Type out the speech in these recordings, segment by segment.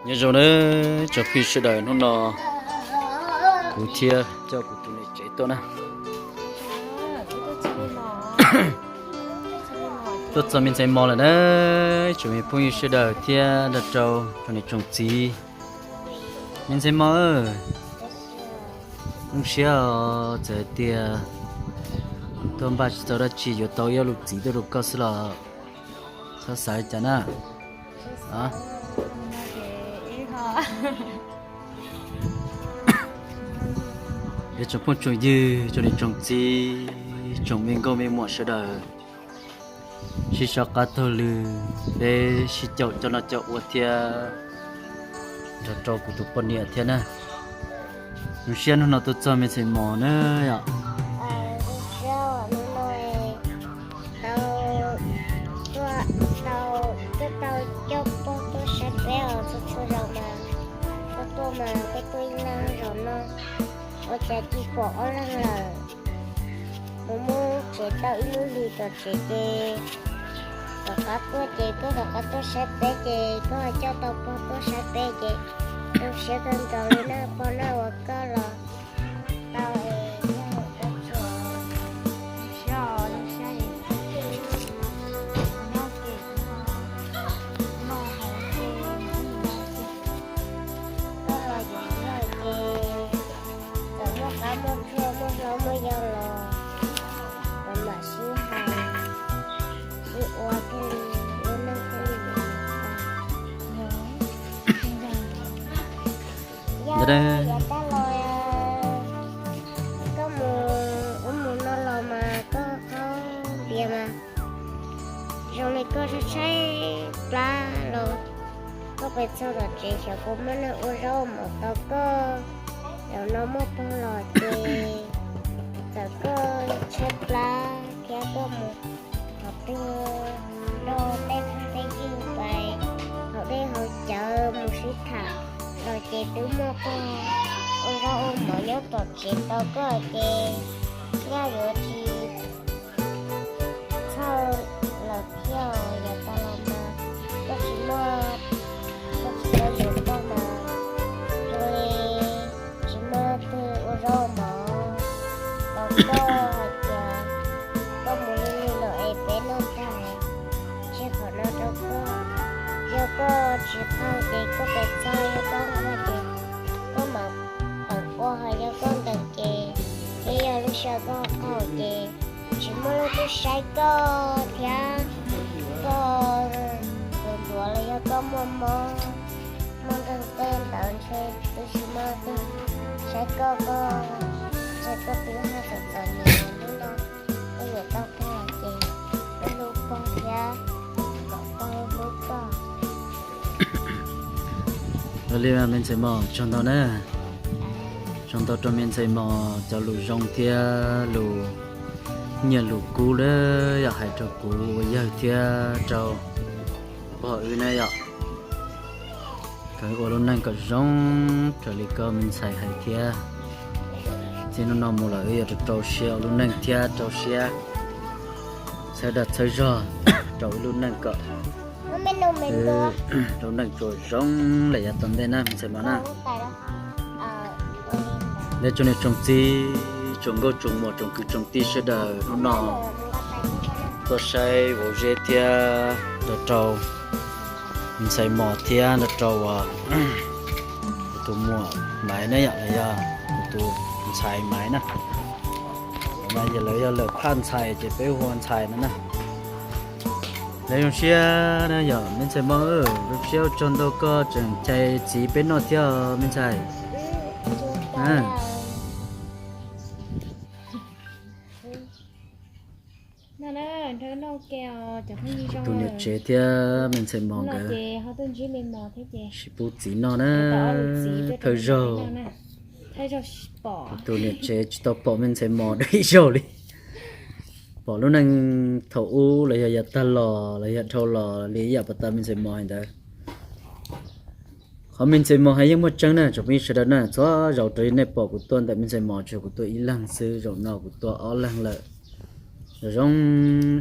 Nyob zoo nawb tsoom phooj ywg sawv daws, hnub no kuv thiab coj kuv tus niam tsev tuaj na. Tuaj txog me ntxhais Mos lawm na, tsoom phooj ywg sawv daws thiab nrog rau tsoom niam tsoom txiv. Me ntxhais Mos, zoo siab os, txawm hais tias tuaj npaj tsis tau dab tsi yuav tau ib ob lub txiv tuaj rau koj xwb los txhob xav li cas na. Yog tsoom phooj tsoom ywg, tsoom niam tsoom txiv, tsoom me nkauj me muam sawv daws, sib sau qab taug lw, peb sib caum coj noj coj ua thiab nrog rau kuv tus poj niam thiab na. Zoo siab hnub no tuaj txog me ntxhais Mos na yom. Tau, tau, tuaj tau coj pog tuaj saib peb os, txhua txhua zaus mas koj tuaj mas koj tuaj ib leeg, zaum no ua cas tsis pom ob leeg lawm. Mus muab tsev tau ib lub hlis tom tsev ces rov qab tuaj ces koj rov qab tuaj saib peb ces koj ho coj tau pog tuaj saib peb ces zoo siab kawg nkaus li na pog na, ua koj los tau es yog koj tsuas zoo siab, zoo siab es noj ces noj hauv ces koj los yuav yog ces txawm muaj qab muaj ntsuag muaj hlob muaj yau los los mam sib hais sib ua thiaj li lub neej thiaj li yuav tau. Yog yav tag los koj mus ub mus no los mas koj qhaub npias mas zoo li koj tshaib tshaib plab los koj pes txog tom tsev xyov puas muaj neeg ua zaub ua mov tau koj. Zaum no muaj pog los ces txawm koj tshaib plab thiab koj mus qhov twg nrog tej phooj tej ywg pais haus dej haus cawv mus sib tham los ces twb muaj pog ua zaub ua mov nyob tom tsev tau koj ces nyaj yuav tsis txhawj lawm thiab. Yav tas los mas koj tsis muaj, koj tsis tau yuav koj mas zoo li tsis muaj leej twg ua zaub ua mov tau koj hais tias koj mus li li lawm es peb noj tag tsis qhov no rau koj. Yog koj tsis qaug ces koj pes txog, yog koj nquag ces koj mam tawm ua, ho yog koj nkees ces twb yog lub sij hawm koj qaug ces tsis muaj leej twg saib koj thiab. Koj ntuav ntuav los yog koj muaj mob muaj nkeeg tej ntawd ntshe twb tsis muaj leej twg saib koj, koj ntshe koj twb haj txom txom nyem. Hnub no koj yuav tau pog ces koj hlub pog thiab kom pog hlub koj. Ua li me ntxhais Mos, tsaug ntau na. Tsaug ntau rau me ntxhais Mos cov lus zoo thiab lus nyiaj lus kub lawm yom, hais rau kuv ua yawg thiab rau pog wb na yom. Kom wb ua lub neej kom zoo raws li koj me ntxhais hais thiab. Txij hnub no mus los wb yuav rau rau siab ua lub neej thiab rau siab txhawb dag txhawb zog rau wb lub neej kom wb lub neej tsuas zoo lawm yav tom ntej na me ntxhais Mos na. Neb tsoom niam tsoom txiv, tsoom nkauj tsoom muam tsoom kwv tsoom tij sawv daws, hnub no tuaj saib vauv Zeb thiab nrog rau ntxhais Mos thiab nrog rau kuv tus muam Maiv na yom, los yog kuv tus ntxhais Maiv na. Mas yog lawv yog lawm phaj ntxhais ces peb hu ua ntxhais no na. Lawv zoo siab na yom me ntxhais Mos, zoo siab ua tsaug ntau koj tseem cais txiv peb noj thiab me ntxhais. Tus niam tsev thiab me ntxhais Mos nkawd sib pub txiv noj na. Thawj zaug tus niam tsev tsis tau pom me ntxhais Mos dua ib zaug li. Pom lub neej thaum ub los yog yav tag los los yog dhau los li ib yam pas tas me ntxhais Mos hais ntawd. Qhov me ntxhais Mos hais yeej muaj tseeb na tsoom phooj ywg sawv daws na, txhua zaus raws li nej pom kuv tuaj ntawm me ntxhais Mos tsuas yog kuv tuaj ib leeg xwb, zaum no kuv tuaj ob leeg lawm. Zoo zoo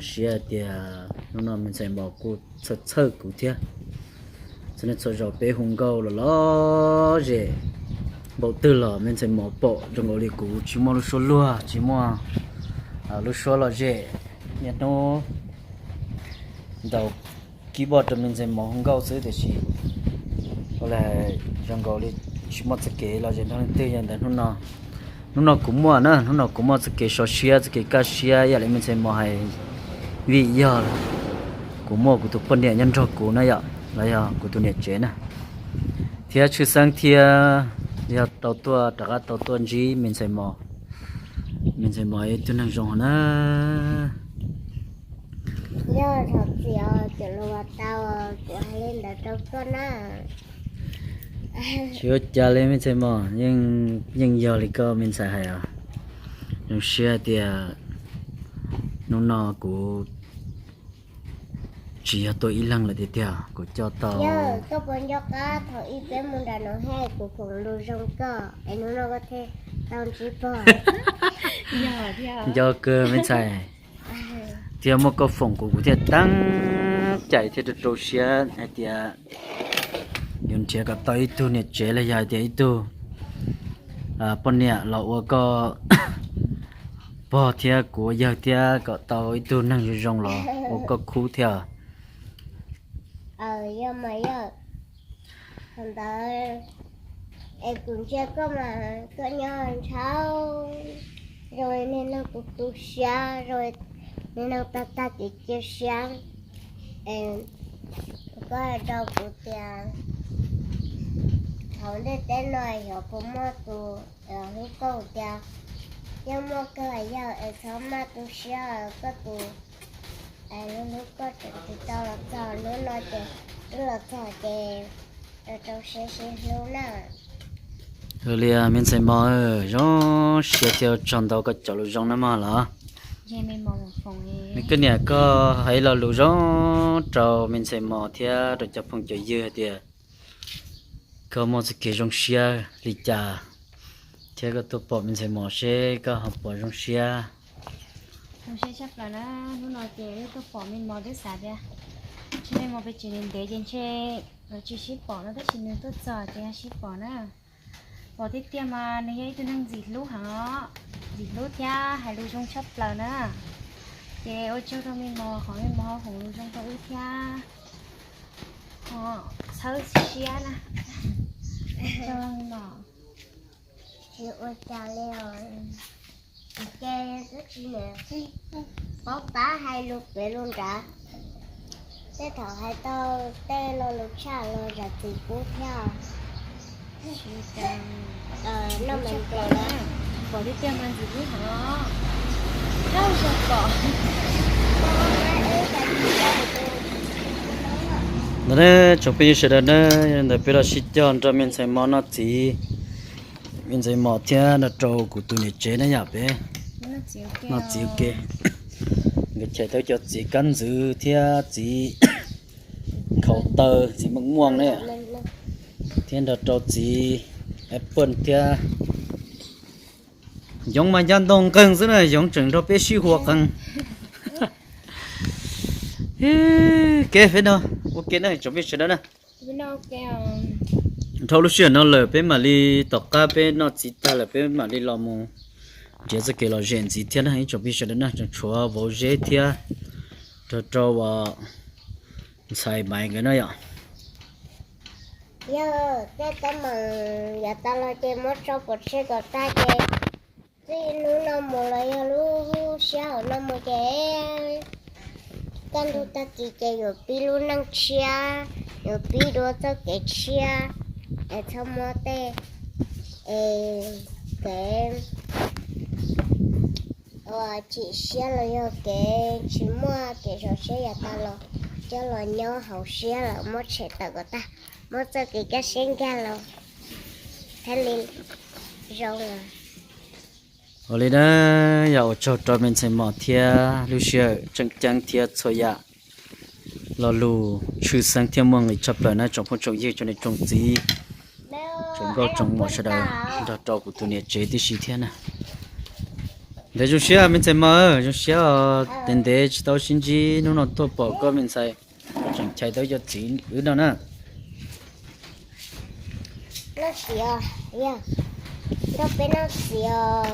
siab hais tias hnub no me ntxhais Mos kuj txhawj txhawj kuv thiab. Txhua niaj txhua zaus peb hu nkauj los lom zem npaum twg los me ntxhais Mos pom zoo nkaus li kuv tsis muaj lub suab luag, tsis muaj lub suab lom zem. Niaj hnub ntaus keyboard rau me ntxhais Mos hu nkauj xwb tiam sis ua li zoo nkaus li tsis muaj txoj kev lom zem nrog leej twg. Yog ntawd hnub no, hnub no kuv muaj na, hnub no kuv muaj txoj kev sov siab, txoj kev kaj siab ib yam li me ntxhais Mos hais, vim yog kuv muaj kuv tus poj niam nyob nrog kuv na yom, los yog kuv tus niam tsev na, thiab tshwj xeeb thiab yog tau tuaj rov qab tau tuaj ntsib me ntxhais Mos, me ntxhais Mos ib tug neeg zoo na. Yog thaum txiv os, cov lus uas tau kuv hais li ntawd rau koj na. Tsis ua cas li me ntxhais Mos, yeej yog li koj me ntxhais hais os. Zoo siab tias hnub no kuv tsis yog tuaj ib leeg lawm tiag tiag, kuv coj tau. Yog koj puas nco qab thaum ub peb mus nram Noom Hej kuv foom lus zoo koj es hnub no koj thiaj tau ntsib pog? Nco kawg me ntxhais. Thiab muaj koj foom kuv, kuv thiaj teeb cai thiab rau rau siab hais tias yuav nrhiav kom tau ib tug niam tsev los yog hais tias ib tug poj niam los ua koj pog thiab kuv ua yawg thiab kom tau ib tug neeg zoo zoo los ua koj khub thiab. Yog mas yog. Thaum ntawd es kuv ntsia koj mas koj nyob ntshaus, zoo li niag neeg tu tu siab, zoo li niag neeg tag tag kev cia siab. Es koj hais rau kuv tias hauv ntiaj teb no xyov puas muaj tus hlub koj tias, yeej muaj kawg yog es txhob maj tu siab koj tus hlub hlub koj tseem tsis tau los txog hnub no ces twb los txog ces rau rau siab sib hlub na. Ua li me ntxhais Mos, zoo siab thiab tsaug ntau koj cov lus zoo na mog los. Nws koj niam koj hais lo lus zoo rau me ntxhais Mos thiab rau cov phooj cov ywg hais tias koj muaj txoj kev zoo siab li cas thiab koj tuaj pom me ntxhais Mos seb koj ho puas zoo siab. Zoo siab tshaj plaws na, hnub no ces wb tuaj pom me Mos twb xav tias ntshe me Mos pes tsev ntev ntev ces ntshe lawv tsis sib pom no tab sis nws tuaj txog ces sib pom na. Pom tiag tiag mas nws yog ib tug neeg ntxim hlub heev os, ntxim hlub thiab hais lus zoo tshaj plaws na. Ces ua tsaug rau me Mos qhov me Mos ho foom lus zoo rau wb thiab ho txhawb siab na. Tsaug me Mos. Tsis ua cas li os. Ces twb tsis niam paub tab hais lus pem lus nrad, tej thaum hais tau tej lo lus tshaj los zam txim pub thiab. Noj me ntej na, pom tiag tiag mas ntxim hlub heev os. Tsaug zog pom. Ntawd ne tsoom phooj ywg sawv daws na, ntawm peb los sib cog nrog me ntxhais Mos noj txiv, me ntxhais Mos thiab nrog rau kuv tus niam tsev na yom, peb noj txiv ua ke. Nkawd chais tau cov txiv kab ntxwv thiab txiv nkhaus taw, txiv meej muaj ne, thiab nrog rau txiv apple thiab. Yoov mas ncaj ntoo nqeeg xwb na, Yoov tseem nrog peb sib hua qees. Kev peb no ua ke na tsoom phooj ywg sawv daws na. Dhau lub sij hawm no lawm peb mam li, tom qab peb noj txiv tag lawm peb mam li los mus nrhiav txoj kev lom zem ntxiv thiab na ib tsoom phooj ywg sawv daws na, tseem tshuav vauv Zeb thiab rau rau uas ntxhais Maiv nkawd no yom. Yog tej teeb meem yav tas los ces muab tso pov tseg kom tag ces txij hnub no mus los yog lub sij hawm no mus ces kaj ntug tag kis ces yuav pib lub neej tshiab, yuav pib dua txoj kev tshiab, es txhob muab tej kev uas chim siab los yog kev tsis muaj kev zoo siab yav tas los coj los nyob hauv siab lawm, muab tshem tawm kom tag, muab txoj kev kaj siab nkag los thiaj li zoo. Ua li na, yog ua tsaug rau me ntxhais Mos thiab lub sij hawm tseem ceeb thiab txhua yam lo lus tshwj xeeb thiab muaj nqis tshaj plaws na tsoom phooj tsoom ywg tsoom niam tsoom txiv, tsoom nkauj tsoom muam sawv daws nrog rau kuv tus niam tsev tib si thiab na. Ntev zoo siab me ntxhais Mos, zoo siab os, ntev ntev tsis tau sib ntsib, hnub no tuaj pom koj me ntxhais, tseem chais tau cov txiv wb no na. Noj txiv os, yog nrog peb noj txiv os.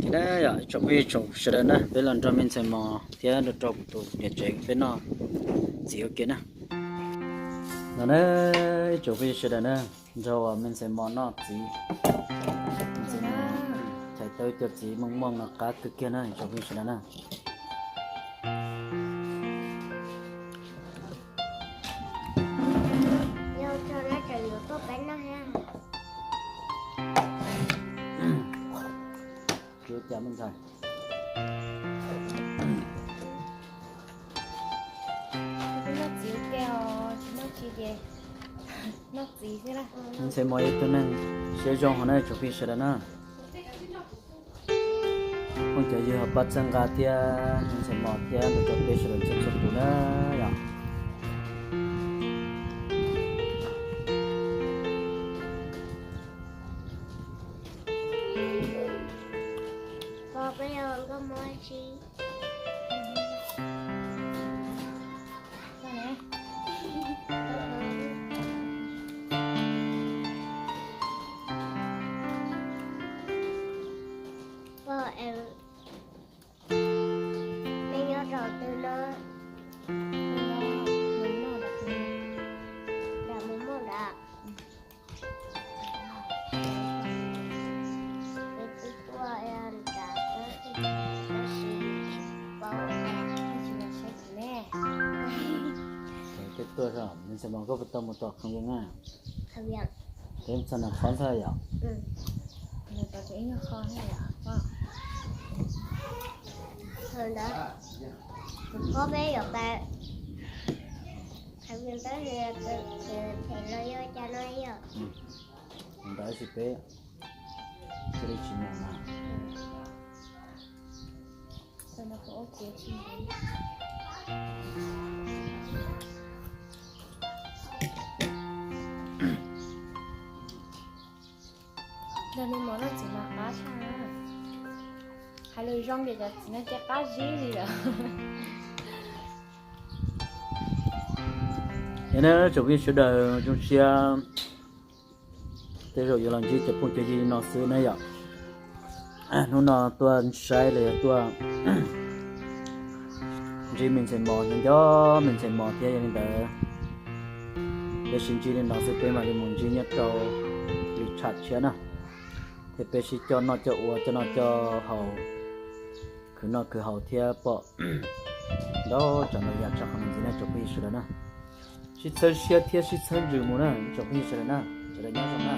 Ces na yom, ib tsoom phooj ywg tsoom sawv daws na, peb los nrog me ntxhais Mos thiab nrog rau kuv tus niam tsev peb noj txiv ua ke na. No na, ib tsoom phooj ywg sawv daws na, nrog uas me ntxhais Mos noj txiv. Me ntxhais Mos chais tau ib co txiv mooj mooj no qab kawg kiag na ib tsoom phooj ywg sawv daws na. Tsis ua cas me ntxhais. Noj txiv ua ke os, tsis noj tsis ces noj txiv xwb na. Me ntxhais Mos yog ib tug neeg siab zoo hov na tsoom phooj ywg sawv daws na. Phooj cov ywg ho pab txhawb nqa thiab me ntxhais Mos thiab nrog rau peb sawv daws txhua txhua tus na yom. Pog, peb yuav ua nkauj Hmoob tsi? Pog, es nej nyob rau twg no? Nram Mus Muaj ntawd. Peb twb tuaj nram tab sis tsis paub. Peb tuaj, me ntxhais Mos koj puas tau mus tom Kham Vias na? Peb txog nram qhov ntxhais yom. Thaum ntawd kuv paub peb yuav pais Kham Vias tab sis them los yog cas no yom. Ntawd sis peb thiaj li tsis mus na. Nrog me Mos noj txiv mas qab tshaj. Hais lus zoo ces cov txiv no ces qab zib li lawm. Yog na tsoom phooj ywg sawv daws zoo siab, tej zaum yuav los ntsib cov phooj cov ywg li no xwb na yom. Hnub no tuaj saib los yog tuaj ntsib me ntxhais Mos, nco nco me ntxhais Mos thiab yog li ntawd peb sib ntsib li no xwb peb mam li mus ntsib nyob rau lwm channel tshiab na. Thiab peb sib coj noj coj ua coj noj coj haus, khwv noj khwv haus thiab pom ntau tsav ntau yam tshaj qhov no ntxiv na tsoom phooj ywg sawv daws na. Sib txhawb siab thiab sib txhawb ntsws mus na tsoom phooj ywg sawv daws na, sawv daws nyob zoo na.